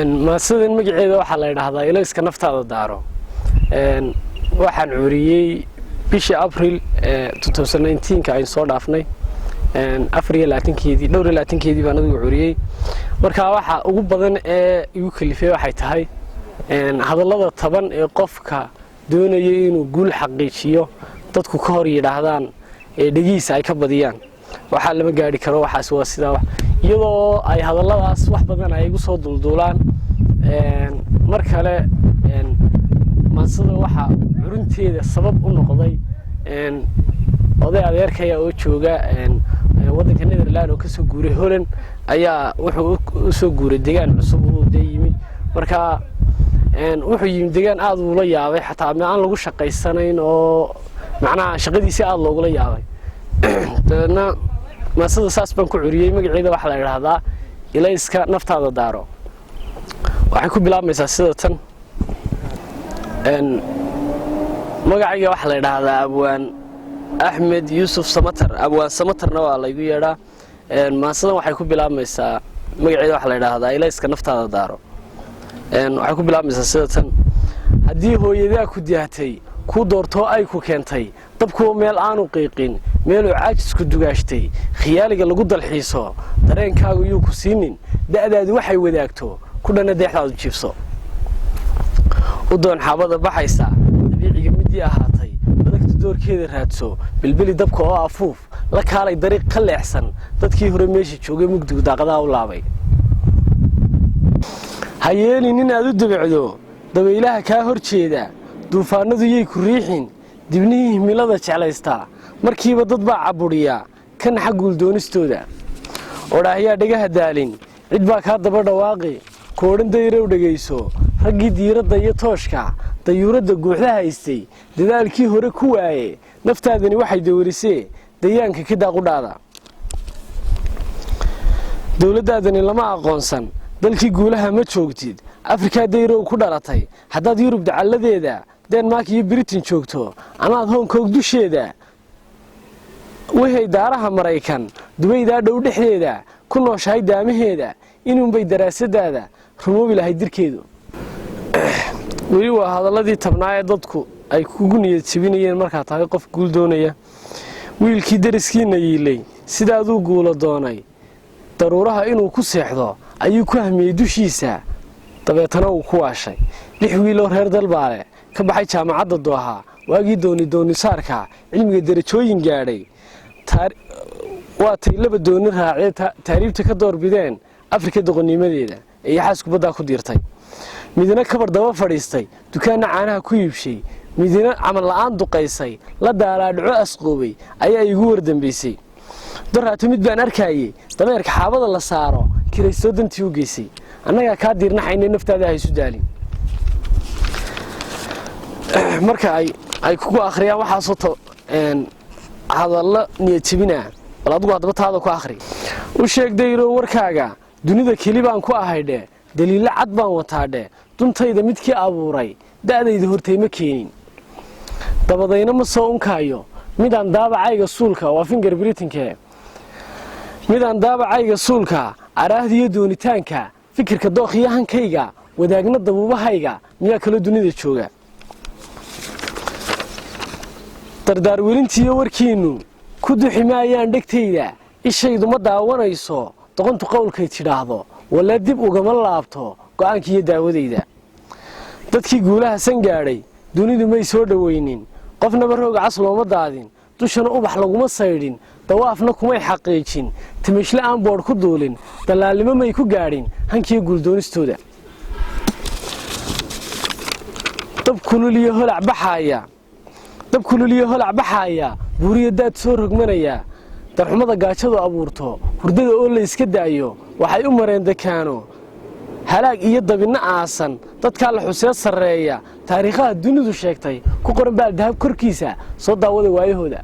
Maasadan magaceeda waxaa la yidhaahdaa Ilayska Naftaada Daaro. Waxaan curiyey bishii Abril ka aynu soo dhaafnay 24-keedii, dhowr iyo labaatankeedii baan adigu curiyey. Marka waxa ugu badan ee igu kalifay waxay tahay hadallada taban ee qofka doonaya inuu guul xaqiijiyo dadku ka hor yidhaahdaan ee dhegihiisa ay ka badiyaan: "Waxaa lama gaari karo, waxaas waa sidaa," iyadoo ay hadalladaas wax badan ay igu soo dulduulaan. Mar kale maansada waxaa curunteeda sabab u noqday oday adeerkaya oo jooga waddanka Netherland oo kasoo guuray Holland ayaa wuxuu u soo guuray degaan cusub uu dee yimi. Marka wuxuu yimi degaan aada uula yaabay, xataa ma aan lagu shaqaysanayn oo macnaha shaqadiisi aada loogula yaabay. Dabeedna maasada saas baan ku curiyey. Magaceeda waxaa la idhaahdaa Ilayska Naftaada Daaro. Waxay ku bilaabmaysaa sida tan. Magacayga waxaa la idhaahdaa Abwaan Axmed Yuusuf Samatar, Abwaan Samatarna waa laygu yeedhaa. Maasadan waxay ku bilaabmaysaa, magaceeda waxaa la idhaahdaa Ilayska Naftaada Daaro. Waxay ku bilaabmaysaa sida tan: Haddii hooyadaa ku dihatay, kuu doortoo ay ku keentay dabkuwa meel aanu qiiqin, meeluu caajisku dugaashtay, khiyaaliga lagu dalxiiso, dareenkaagu yuu ku siinin da'daadu waxay wadaagto ku dhanna deexdaadu jiibso. U doon xaabada baxaysa dabiiciga midii ahaatay, badagta doorkeeda raadso, bilbili dabka oo afuuf, la kaalay dariiq ka leexsan dadkii hore meesha joogay mugdigu daaqadaha u laabay. Ha yeelin inaad u debecdo dabaylaha kaa hor jeeda, duufaannadu yay ku riixin. Dibnihii himilada jeclaystaa markiiba dad baa cabudhiya ka naxa guuldoonistooda. Odhaahyaa dhegaha daalin, cid baa kaa daba dhawaaqi koodhan. Dayrow dhegayso, raggii diiradda iyo tooshka dayuuradda guuxda haystay dadaalkii hore ku waaye. Naftaadani waxay dawarisee dayaanka ka daaqudhaada. Dowladdaadani lama aqoonsan, dalkii guulaha ma joogtid. Afrikaa dayrow ku dhalatay, haddaad Yurub dacalladeeda, Denmark iyo Britain joogto, amaad Hong Kong dusheeda, wehey daaraha Maraykan, Dubaydaa dhow dhexdeeda ku nooshahay daamaheeda, inuunbay daraasadaada rumoobi lahayd dirkeedu. Weli waa hadalladii tabnaa ee dadku ay kugu niyad jebinayeen markaa tahay qof guul doonaya. Wiilkii dariskiina yiilay sidaaduu guula doonay, daruuraha inuu ku seexdo ayuu ku hamiyey dushiisa, dabeetana uu ku waashay. Lix wiiloo reer Dalbaale ka baxay jaamacadda Dooha waagii dooni doonisaarka cilmiga derajooyin gaadhay, waatay laba dooni raacee taariibta ka doorbideen Afrika doqonnimadeeda ee yaxaas kubaddaa ku diirtay. Midna kabar daba fadhiistay, dukaanna caanaha ku iibshay, midna camal la'aan duqaysay, la daalaadhaco asqoobay ayaa iigu wardambaysay. Daraato mid baan arkaayey dameerka xaabada la saaro kiraystoo dantii u geysay. Annagaa kaa diirnaxayna, naftaada haysu daalin. Marka ay kugu akhriyaan waxaasoo hadallo niyad jebinaa, bal adigu haddaba taada ku akhri. U sheeg dayrow warkaaga, dunida keli baan ku ahaydhe, daliillo cad baan wataadhe. Duntayda midkii abuuray da'dayda hortay ma keenin, dabadayna ma soo unkaayo. Midaan daabacayga suulka waa finger printingke, midaan daabacayga suulka, araahdiyo doonitaanka, fikirka dookhiyo hankayga wadaagna dabuubahayga miyaa kaloo dunida jooga? Dardaarwelintiiyo warkiinnu ku duxi maayaan dhegtayda, ishaydu ma daawanayso doqontu qowlkay tidhaahdo, walla dib ugama laabto go'aankiiyo daawadayda. Dadkii guulaha san gaadhay dunidu may soo dhowaynin, qofnaba rooga cas looma daadin, dushana ubax laguma saydhin, dawaafna kumay xaqiijin, timishle aan boodh ku duulin, dallaalnimo may ku gaadhin hankiyo guuldoonistooda. Dab kululiyo holac baxaaya, dab kululiyo holac baxaaya, buuriyo daad soo rogmanaya, darxumada gaajadu abuurto, hurdada oo la iska daayo, waxay u mareen dakaano halaag iyo dabinno aasan. Dadkaa la xusee sarreeya taariikhaha dunidu sheegtay ku qoran baal dahab korkiisa, soo daawada waayahooda.